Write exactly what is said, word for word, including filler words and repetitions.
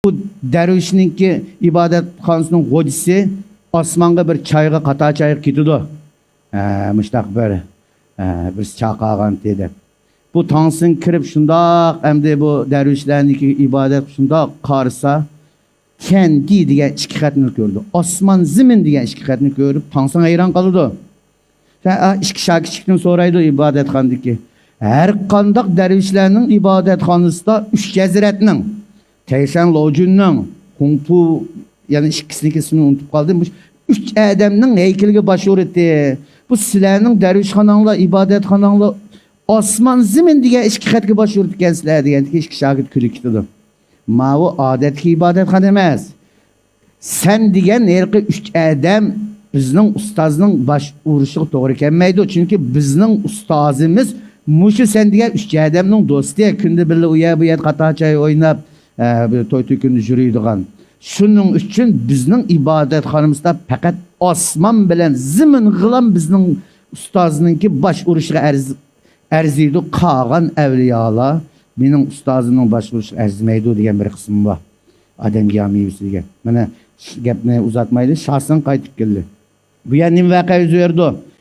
بۇ دەرۋىشنىڭكى ئىبادەتخانىسىنىڭ غوجىسى ئاسمانغا بىر چايغا، قاتار چايغا كېتىدۇ. ھە، مۇشتاق بىر، ھە، بىرسى چاقىرغانتى دەپ. بۇ تانسىڭ كىرىپ شۇنداق، ئەمدى بۇ دەرۋىشلەرنىڭكى ئىبادەت شۇنداق قارىسا، كەندى دېگەن ئىككى خەتنى كۆردى. ئاسمان زېمىن دېگەن ئىككى خەتنى كۆرۈپ، تانسىڭ ھەيران قالىدۇ. سەن، ئا، ئىككى شاگىرتتىن سورايدۇ ئىبادەتخانىدىكى. ھەر قانداق دەرۋىشلەرنىڭ ئىبادەتخانىسىدا ئۈچ ھەزرەتنىڭ، تەيشەن لوجۈننىڭ، خۇڭپۇ، يەنە ئىككىسىنىڭكى ئىسمىنى ئۇنتۇپ قالدىم. مۇشۇ ئۈچ ئادەمنىڭ ھەيكىلىگە باش ئۇرۇتتى. بۇ سىلەرنىڭ دەرۋىشخاناڭلار، ئىبادەتخاناڭلار ئاسمان زېمىن دېگەن ئىككى خەتكە باش ئۇرۇتىدىكەنسىلەر دېگەندىكىن ئىككى شاگىرت كۈلۈپ كېتىدۇ. ماۋۇ ئادەتتىكى ئىبادەتخانا ئەمەس. سەن دېگەن ھېلىقى ئۈچ ئادەم بىزنىڭ ئۇستازنىڭ باش ئۇرۇشىغا توغرا كەلمەيدۇ. چۈنكى بىزنىڭ ئۇستازىمىز مۇشۇ سەن دېگەن ئۈچ ئادەمنىڭ دوستى. كۈندە بىللە ئۇ يەر بۇ يەردە قاتار چاي ئويناپ، ئە، بىر توي تۆكۈندە يۈرىدىغان. شۇنىڭ ئۈچۈن بىزنىڭ ئىبادەتخانىمىزدا پەقەت ئاسمان بىلەن زېمىنغىلا بىزنىڭ ئۇستازنىڭكى باش ئۇرۇشىغا ئەرز-، ئەرزىيدۇ. قالغان ئەۋلىيالار مېنىڭ ئۇستازىمنىڭ باش ئۇرۇشىغا ئەرزىمەيدۇ دېگەن بىر قىسىم بار. ئادەمگە يار مېۋىسى دېگەن. مانا، گەپنى ئۇزارتمايلى، شاسىڭ قايتىپ كەلدى. بۇ يەردە نېمە ۋەقە يۈز بېرىدۇ؟